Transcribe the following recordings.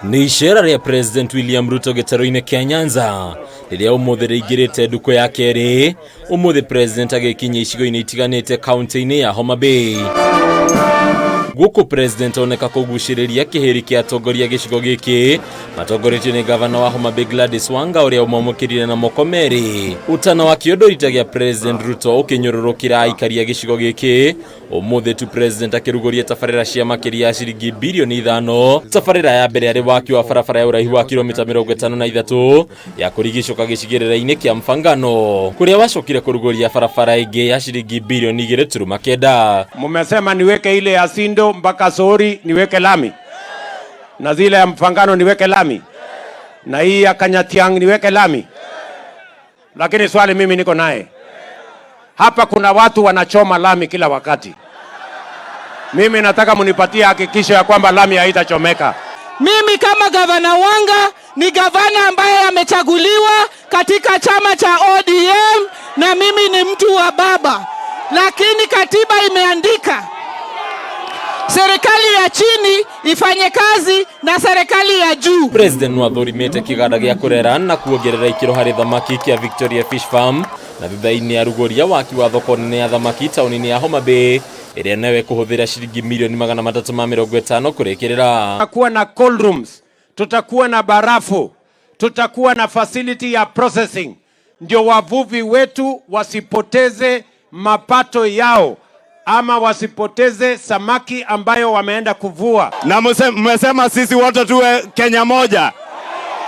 Nĩ icera rĩa President William Ruto gĩtarũ-inĩ kĩa Nyanza rĩrĩa ũmũthĩ rĩingĩrĩte ndukũ ya kerĩ. Ũmũthĩ President agĩkinya icigo-inĩ itiganĩte kaunti-inĩ ya Homa Bay. Gũkũ President oneka kũgucĩrĩria kĩhĩri kĩa atongoria gĩcigo gĩkĩ matongoretio nĩ gavana wa Homa Bay Gladys Wanga ũrĩa ũmwamũkĩrire na moko merĩ. Ũtana wa kĩũndũrita gĩa President Ruto ũkĩnyũrũrũkĩra aikari a gĩcigo gĩkĩ. Ũmũthĩ tu President akĩrugũria tabarĩra cia makĩria ya ciringi birioni 5. Tabarĩra ya mbere arĩ waki wa barabara ya ũraihu wa kilomita 53 ya kũrigicũka gĩcigĩrĩra-inĩ kĩa Mfangano, kũrĩa wacokire kũrugũria barabara ĩngĩ ya ciringi birioni 2.9. Mumesema niweke ile ya Sindo mpaka Sori niweke lami, na zile ya Mfangano niweke lami, na hii ya Kanyatiang niweke lami. Lakini swali mimi niko naye hapa, kuna watu wanachoma lami kila wakati. Mimi nataka munipatie hakikisho ya kwamba lami haitachomeka. Mimi kama gavana Wanga ni gavana ambaye amechaguliwa katika chama cha ODM na mimi ni mtu wa baba, lakini katiba imeandika serikali ya chini ifanye kazi na serikali ya juu. President nĩathũrimĩte kĩganda gĩa kũrera na kuongerera ikĩro harĩ thamaki kĩa Victoria Fish Farm na thutha-inĩ arugũria waki wa thoko nene ya thamaki taũni-inĩ ya Homa Bay ĩrĩa nayo ĩkũhũthĩra ciringi milioni 350 kũrĩkĩrĩra. Tutakuwa na cold rooms, tutakuwa na barafu, tutakuwa na facility ya processing, ndio wavuvi wetu wasipoteze mapato yao ama wasipoteze samaki ambayo wameenda kuvua. Na mmesema sisi wote tuwe Kenya moja,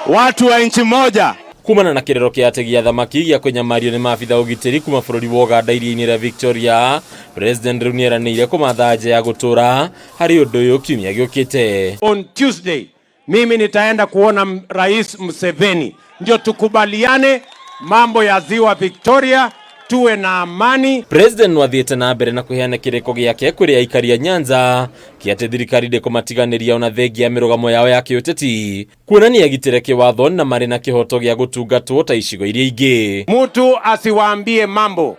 watu wa nchi moja. Kumana na kĩrero kĩa ategi a thamaki gĩa kũnyamario nĩ maabitha ũgitĩri kuma bũrũri wa Ũganda iria-inĩ rĩa Victoria, President rĩu nĩeranĩire kũmatha nja ya gũtũra harĩ ũndũ ũyũ kiumia gĩũkĩte. On Tuesday mimi nitaenda kuona Rais Museveni ndio tukubaliane mambo ya Ziwa Victoria, tuwe na amani. President nwathiĩte na mbere na kũheana kĩrĩko gĩake kũrĩ aikari a Nyanza kĩa atĩ thirikari ndĩkũmatiganĩria ona thengia ya mĩrũgamo yao ya kĩũteti, kuonania gitĩre kĩwatho na marĩ na kĩhoto gĩa gũtungatwo ta icigo iria ingĩ. Mtu asiwaambie mambo.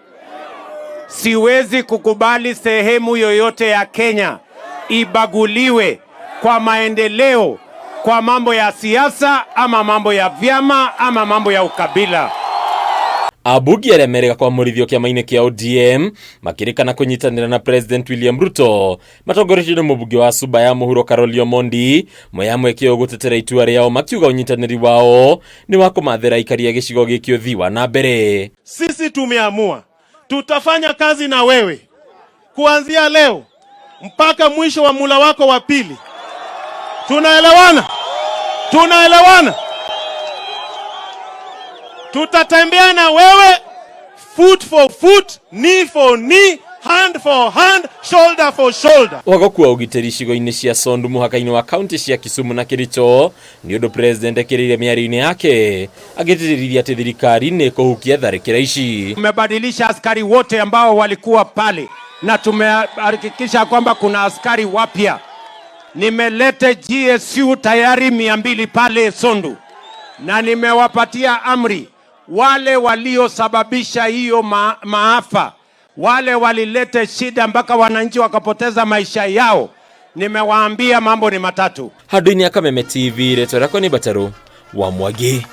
Siwezi kukubali sehemu yoyote ya Kenya ibaguliwe kwa maendeleo, kwa mambo ya siasa ama mambo ya vyama ama mambo ya ukabila. Ambunge arĩa merĩga kwamũrithio kĩama-inĩ kĩa ODM makĩrĩkana kũnyitanĩra na President William Ruto matongoretio nĩ mũmbunge wa Suba ya mũhuro Carol Omondi moya mweke ũyũ gũtetera itua rĩao makiuga ũnyitanĩri wao nĩ wa kũmathĩra aikari a gĩcigo gĩkĩ ũthii wa na mbere. Sisi tumeamua tutafanya kazi na wewe kuanzia leo mpaka mwisho wa mula wako wa pili. Tunaelewana? Tunaelewana? Tutatembea na wewe foot for foot, knee for knee, hand for hand, shoulder for shoulder. Wagoku wa ũgitĩri icigo-inĩ cia Sondu mũhaka-inĩ wa kaunti cia Kisumu na Kericho nĩ ũndũ President ekĩrĩire mĩario-inĩ yake agĩtĩtĩrithia atĩ thirikari nĩ ĩkũhukia tharĩkĩra ici. Tumebadilisha askari wote ambao walikuwa pale na tumehakikisha kwamba kuna askari wapya. Nimelete GSU tayari 200 pale Sondu na nimewapatia amri wale waliosababisha hiyo maafa, wale walilete shida mpaka wananchi wakapoteza maisha yao, nimewaambia mambo ni matatu. Handũ-inĩ ya Kameme TV, rĩtwa rĩakwa nĩ Mbataru wa Mwangi.